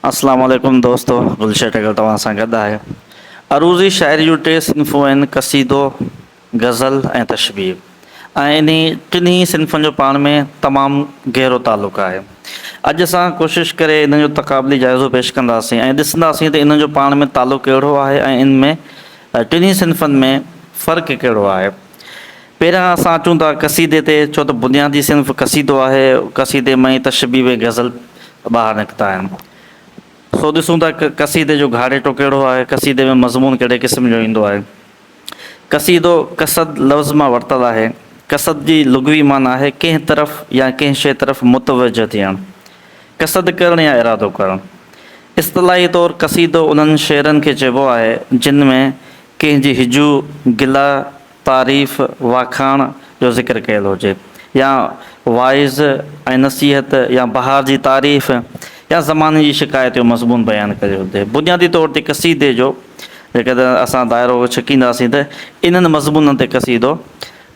اسلام عليڪم دوستو گلشير ٽيگل توهان سان گڏ آهي. عروضي شاعري جون ٽي صنفون آهن قصيدو، غزل ۽ تشبيب ۽ انهي ٽنهي صنفن جو پاڻ ۾ تمام گهرو تعلق آهي. اڄ اسان ڪوشش ڪري انهن جو تقابلي جائزو پيش ڪنداسين ۽ ڏسنداسين ته انهن جو پاڻ ۾ تعلق ڪهڙو آهي ۽ ان ۾ ٽنهي صنفن ۾ فرق ڪهڙو آهي. پهريان اسان اچون ٿا قصيدي تي ڇو ته بنيادي صنف قصيدو آهي، قصيدي مان ئي تشبيب ۽ غزل ٻاهر نڪتا آهن. سو ڏسون ٿا قصيدي جو گهاڙيٽو ڪهڙو آهي، قصيدي ۾ مضمون ڪهڙي قسم جو ايندو آهي. قصيدو قصد لفظ مان ورتل آهي. قصد جي لغوي معنيٰ آهي ڪنهن طرف يا ڪنهن شيء طرف متوجه ٿيڻ، قصد ڪرڻ يا ارادو ڪرڻ. اصطلاحي طور قصيدو انهن شعرن کي چئبو آهي جن ۾ ڪنهن جي هجو، گلا، تعريف، واکاڻ جو ذڪر ڪيل هجي يا واعظ ۽ نصيحت يا بهار جي تعريف يا زماني جي شڪايت جو مضمون بيان ڪيل هجي. بنيادي طور تي قصيدي جو جيڪڏهن اسان دائرو ڇڪينداسين ته انهن مضمونن تي قصيدو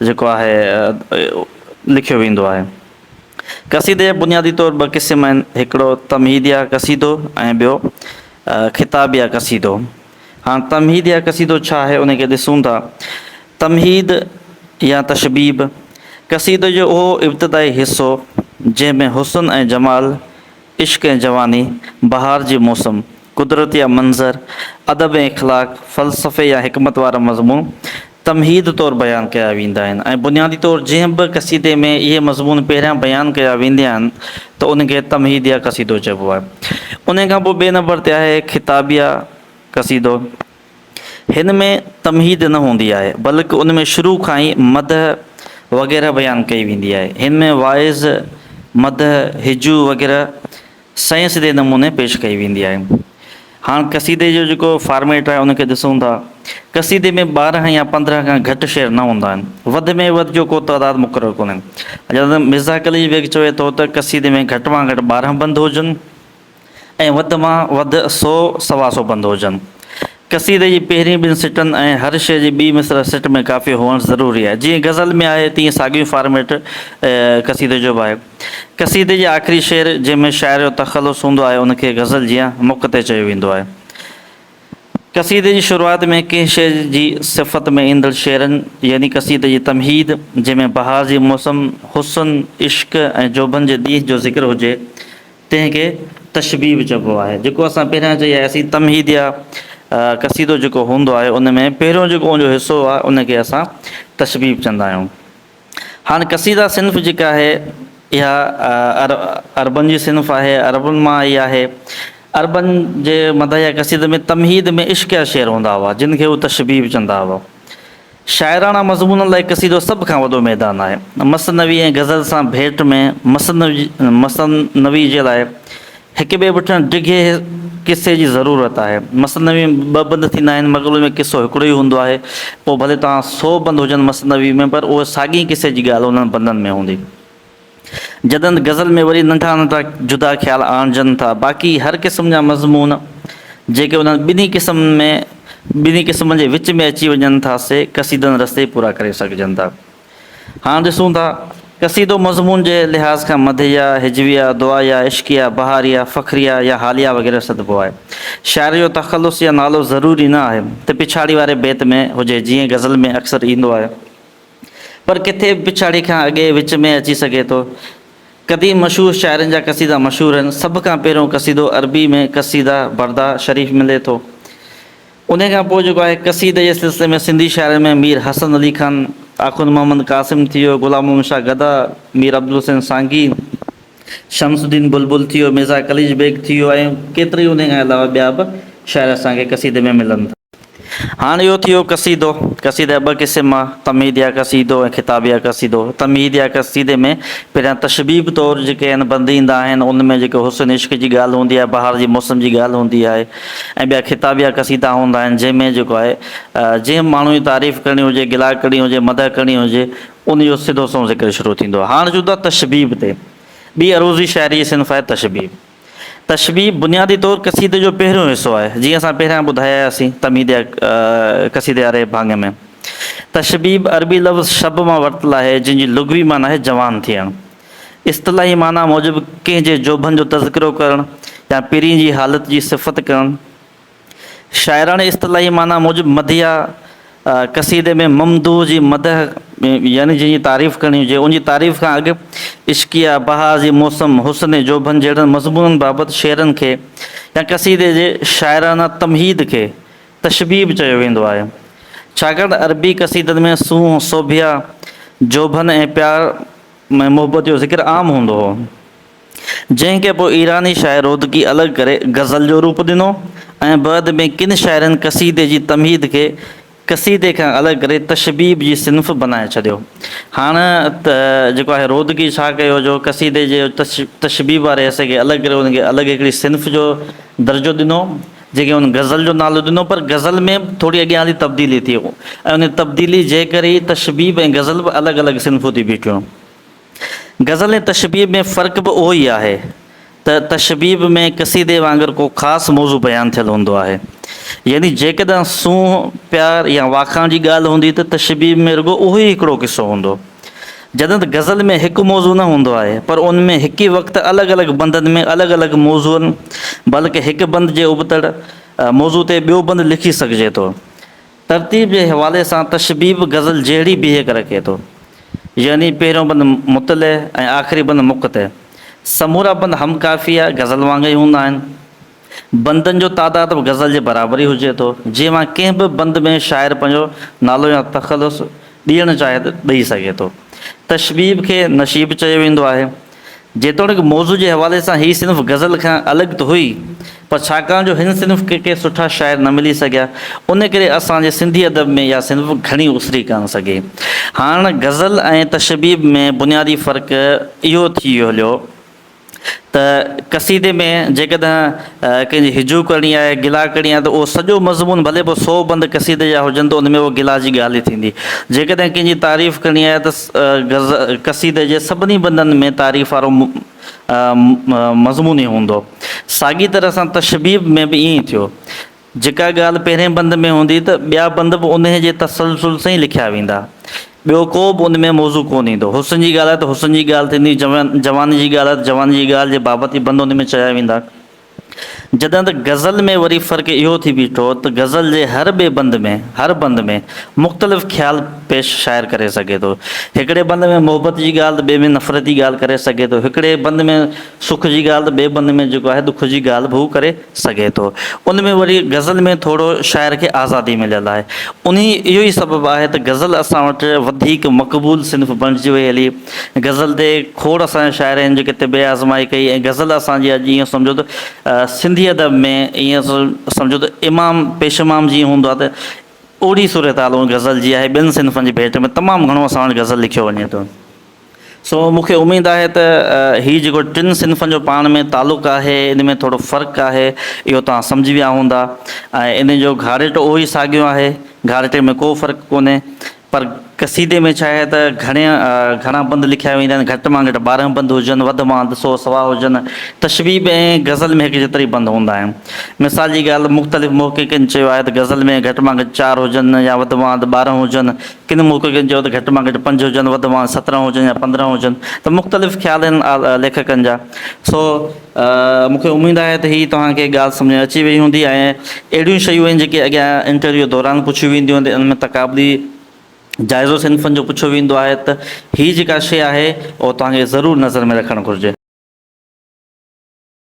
جيڪو آهي لکيو ويندو آهي. قصيدي جا بنيادي طور ٻه قسم آهن، هڪڙو تمهيديه قصيدو ۽ ٻيو خطابيه قصيدو. هاڻ تمهيد يا قصيدو ڇا آهي ان کي ڏسون ٿا. تمهيد يا تشبيب، قصيدي جو اهو ابتدائي حصو جنهن ۾ حسن ۽ جمال، عشق ۽ جواني، بهار جي موسم، قدرت يا منظر، ادب ۽ اخلاق، فلسفي يا حڪمت وارا مضمون تمهيد طور بيان ڪيا ويندا آهن ۽ بنيادي طور جنهن به قصيدي ۾ اهي مضمون پهريان بيان ڪيا ويندا آهن ته ان کي تمهيديه قصيدو چئبو آهي. انهي کان پوء ٻئي نمبر تي آهي خطابيه قصيدو. هن ۾ تمهيد نه هوندي آهي بلڪ ان ۾ شروع کان ئي مدح وغيره بيان ڪئي ويندي آهي. هن ۾ واعظ، مدح، هجو وغيره سنئين سڌي نموني پيش ڪئي ويندي آهي. هاڻ قصيدي جو جيڪو فارميٽ آهي ان کي ڏسون ٿا. قصيدي ۾ 12 يا 15 کان گهٽ شعر نه هوندا آهن. وڌ ۾ وڌ جو ڪو تعداد مقرر ڪونهي. جڏهن ته مرزا قليچ بيگ چوي ٿو ته قصيدي ۾ گهٽ مان گهٽ 12 بند هجن ۽ وڌ مان وڌ سو سوا سو بند هجن. قصيدي جي پهرين ٻن سٽن ۽ هر شعر جي ٻي مصرع سٽ ۾ قافيو هئڻ ضروري آهي. جيئن غزل ۾ آهي تيئن ساڳيو فارميٽ قصيدي جو به آهي. قصيدي جي آخري شعر جنهن ۾ شاعر جو تخلص هوندو آهي ان کي غزل جيان مقطع چيو ويندو آهي. قصيدي جي شروعات ۾ ڪنهن شيء جي صفت ۾ ايندڙ شعرن يعني قصيدي جي تمهيد جنهن ۾ بهار جي موسم، حسن، عشق ۽ جوڀن جي ڏينهن جو ذڪر هجي تنهن کي تشبيب چئبو آهي. جيڪو اسان پهريان چئي آياسين تمهيد يا قصيدو جيڪو هوندو آهي ان ۾ پهريون جيڪو ان جو حصو آهي ان کي اسان تشبيب چوندا آهيون. هاڻ قصيده صنف جيڪا آهي اها عربن جي صنف آهي، عربن مان آئي آهي. عربن جي مدح يا قصيده ۾ تمهيد ۾ عشقيه شعر هوندا هئا، جن کي هو تشبيب چوندا هئا. شاعراڻا مضمونن لاء قصيدو سڀ کان وڏو ميدان آهي. مثنوي ۽ غزل سان ڀيٽ ۾ مثنوي جي لاء هڪ ٻئي پٺيان ڊگهي قصي جي ضرورت آهي. مثنوي ۾ ٻه بند ٿيندا آهن مگر ان ۾ قصو هڪڙو ئي هوندو آهي. پوء ڀلي توهان سو بند هجن مثنوي ۾ پر اهي ساڳئي قصي جي ڳالهه انهن بندن ۾ هوندي. جڏهن ته غزل ۾ وري ننڍا ننڍا جدا خيال آڻجن ٿا. باقي هر قسم جا مضمون جيڪي انهن ٻنهي قسمن ۾ ٻنهي قسمن جي وچ ۾ اچي وڃن ٿا سي قصيدن رستي پورا ڪري سگهجن ٿا. هاڻ ڏسون ٿا قصيدو مضمون جي لحاظ کان مدحيه، هجويه، دعائيه، عشقيه، بهاريه، فخريه يا حاليه وغيره سڏبو آهي. شاعر جو تخلص يا نالو ضروري نه آهي ته پڇاڙي واري بيت ۾ هجي جيئن غزل ۾ اڪثر ايندو آهي پر ڪٿي به پڇاڙي کان اڳي وچ ۾ اچي سگهي ٿو. قديم مشهور شاعرن جا قصيدا مشهور آهن. سڀ کان پهريون قصيدو عربي ۾ قصيده برده شريف ملي ٿو. انهيء کان پوء جيڪو آهي قصيدي جي سلسلي ۾ سنڌي شاعرن ۾ مير حسن علي خان، آخوند محمد قاسم ٿي ويو، غلام محمد شاهه گدا، مير عبدالحسين سانگي، شمس الدين بلبل ٿي ويو، مرزا قليچ بيگ ٿي ويو ۽ ڪيترائي انهيء کان علاوه ٻيا به شاعر اسان کي قصيدي ۾ ملن ٿا. هاڻ اهو ٿي ويو قصيدو. قصيدي جا ٻه قسم، تمهيديه قصيدو ۽ خطابيه قصيدو. تمهيديه قصيدي ۾ پهريان تشبيب طور جيڪي آهن بند ايندا آهن، ان ۾ جيڪو حسن عشق جي ڳالهه هوندي آهي، بهار جي موسم جي ڳالهه هوندي آهي ۽ ٻيا خطابيه قصيدا هوندا آهن، جنهن ۾ جيڪو آهي جنهن ماڻهو جي تعريف ڪرڻي هجي، گلا ڪرڻي هجي، مدح ڪرڻي هجي، ان جو سڌو سنئون ذڪر شروع ٿيندو آهي. هاڻ اچون ٿا تشبيب تي. ٻي عروضي شاعريء جي صنف آهي تشبيب. تشبيب بنيادي طور قصيدي جو پهريون حصو آهي، جيئن اسان پهريان ٻڌاياسين تمهيد يا قصيدي واري ڀاڱي ۾. تشبيب عربي لفظ شب مان ورتل آهي، جنهن جي لغوي معنيٰ آهي جوان ٿيڻ. اصطلاحي معنيٰ موجب ڪنهن جي جوڀن جو تذڪرو ڪرڻ يا پرين جي حالت جي صفت ڪرڻ. شاعراڻي اصطلاحي معنيٰ موجب مدحيه قصيدي ۾ ممدوح جي مدح يعني جنهن جي تعريف ڪرڻي هجي، ان جي تعريف کان اڳ عشقيه، بهار جي موسم، حسن ۽ جوڀن جهڙن مضمونن بابت شعرن کي يا قصيدي جي شاعرانه تمهيد کي تشبيهه به چيو ويندو آهي. ڇاڪاڻ ته عربي قصيدن ۾ سونهن، سوڀيا، جوڀن ۽ پيار ۽ محبت جو ذڪر عام هوندو هو. جنهن کي پوء ايراني شاعر رودڪي الڳ ڪري غزل جو روپ ڏنو ۽ بعد ۾ ڪن شاعرن قصيدي جي تمهيد کي قصيدي کان الڳ ڪري تشبيب جي صنف بنائي ڇڏيو. هاڻ ته جيڪو آهي رودڪي ڇا ڪيو جو قصيدي جي تشبيب واري حصي کي الڳ ڪري ان کي الڳ هڪڙي صنف جو درجو ڏنو جنهن کي هن غزل جو نالو ڏنو پر غزل ۾ به ٿوري اڳيان هلي تبديلي ٿي ۽ ان تبديلي جي ڪري ئي تشبيب ۽ غزل به الڳ الڳ صنفون ٿي بيٺيون. غزل ۽ تشبيب ۾ فرق به اهو ئي آهي ته تشبيب ۾ قصيدي وانگر ڪو خاص موضوع بيان ٿيل هوندو آهي. يعني جيڪڏهن سونهن، پيار يا واکاڻ جي ڳالهه هوندي ته تشبيب ۾ رڳو اهو ئي هڪڙو قصو هوندو. جڏهن ته غزل ۾ هڪ موضوع نه هوندو آهي پر ان ۾ هڪ ئي وقت الڳ الڳ بندن ۾ الڳ الڳ موضوعن بلڪ هڪ بند جي ابتڙ موضوع تي ٻيو بند لکي سگهجي ٿو. ترتيب جي حوالي سان تشبيب غزل جهڙي بيهڪ رکي ٿو. يعني پهريون بند مطلع ۽ آخري بند مقطع. سمورا بند هم قافيه غزل وانگر ئي هوندا آهن. بندن جو تعداد به غزل جي برابر ئي هجي ٿو. جنهن مان ڪنهن به بند ۾ شاعر پنهنجو نالو يا تخلص ڏيڻ چاهي ته ڏئي سگهي ٿو. تشبيب کي نشيب چيو ويندو آهي. جيتوڻيڪ موضوع جي حوالي سان هي صنف غزل کان الڳ ته هئي، پر ڇاڪاڻ جو هن صنف کي ڪي سٺا شاعر نه ملي سگهيا، ان ڪري اسان جي سنڌي ادب ۾ اها صنف گهڻي اسري ڪانه سگهي. هاڻ غزل ۽ تشبيب ۾ بنيادي فرق اهو ٿي هليو ته قصيدي ۾ جيڪڏهن ڪنهن جي هجو ڪرڻي آهي، گلا ڪرڻي آهي ته اهو سڄو مضمون ڀلي پوء سو بند قصيدي جا هجن ته ان ۾ اهو گلا جي ڳالهه ئي ٿيندي. جيڪڏهن ڪنهن جي تعريف ڪرڻي آهي ته قصيدي جي سڀني بندن ۾ تعريف وارو مضمون ئي هوندو. ساڳي طرح سان تشبيب ۾ به ائين ئي ٿيو. جيڪا ڳالهه پهرئين بند ۾ هوندي ته ٻيا بند به انهيء جي تسلسل سان ئي لکيا ويندا. ٻيو ڪو به ان ۾ موضوع ڪونه ايندو. حسن جي ڳالهه آهي ته حسن جي ڳالهه ٿيندي، جواني جي ڳالهه آهي ته جواني جي ڳالهه جي بابت ئي بند ان ۾ چيا ويندا. جڏهن ته غزل ۾ وري فرق اهو ٿي بيٺو ته غزل جي هر ٻئي بند ۾، هر بند ۾، مختلف خيال پيش شاعر ڪري سگهي ٿو. هڪڙي بند ۾ محبت جي ڳالهه ته ٻئي ۾ نفرت جي ڳالهه ڪري سگهي ٿو. هڪڙي بند ۾ سک جي ڳالهه ته ٻئي بند ۾ جيڪو آهي ڏک جي ڳالهه به هو ڪري سگهي ٿو. ان ۾ وري غزل ۾ ٿورو شاعر کي آزادي مليل آهي. انهي اهو ئي سبب آهي ته غزل اسان وٽ وڌيڪ مقبول صنف بڻجي وئي هلي. غزل تي کوڙ اسان جا شاعر آهن جيڪي طبع آزمائي ڪئي ۽ غزل اسان جي اڄ ائين سمجهو ته سنڌي ادب ۾ ائين سمجهو ته امام پيش امام جيئن هوندو آهي ته اوڙي صورتحال ان غزل جي آهي ٻين صنفن جي ڀيٽ ۾ تمام گهڻو اسان وٽ غزل لکيو وڃي ٿو. سو مون کي اميد آهي ته هي جيڪو ٽن صنفن جو پاڻ ۾ تعلق آهي ان ۾ ٿورو فرق آهي اهو توهان سمجهي ويا هوندا ۽ ان جو گهاڙيٽو اهو ئي ساڳيو آهي گهاڙيٽي ۾ ڪو فرق ڪونهي پر قصيدي ۾ ڇا آهي ته گهڻي گهڻا بند لکيا ويندا آهن گهٽ مان گهٽ 12 بند هجن وڌ مان وڌ سو سوا هجن تشبيب ۽ غزل ۾ هڪ جيترا ئي بند هوندا آهن مثال جي ڳالهه مختلف محققن چيو آهي ته غزل ۾ گهٽ مان گهٽ چار هجن يا وڌ مان وڌ 12 هجن ڪن محققن چيو ته گهٽ مان گهٽ پنج هجن، وڌ مان وڌ 17 هجن يا 15 هجن ته مختلف خيال آهن ليکڪن جا. سو مون کي اميد آهي ته هي توهان کي ڳالهه سمجهه ۾ اچي وئي هوندي ۽ اهڙيون شيون آهن جيڪي اڳيان انٽرويو دوران پڇيون وينديون آهن ته ان ۾ تقابلي جائزو صنفن جو پڇيو ويندو آهي ته هي جيڪا شيء آهي اهو توهان کي ضرور نظر ۾ رکڻ گهرجي.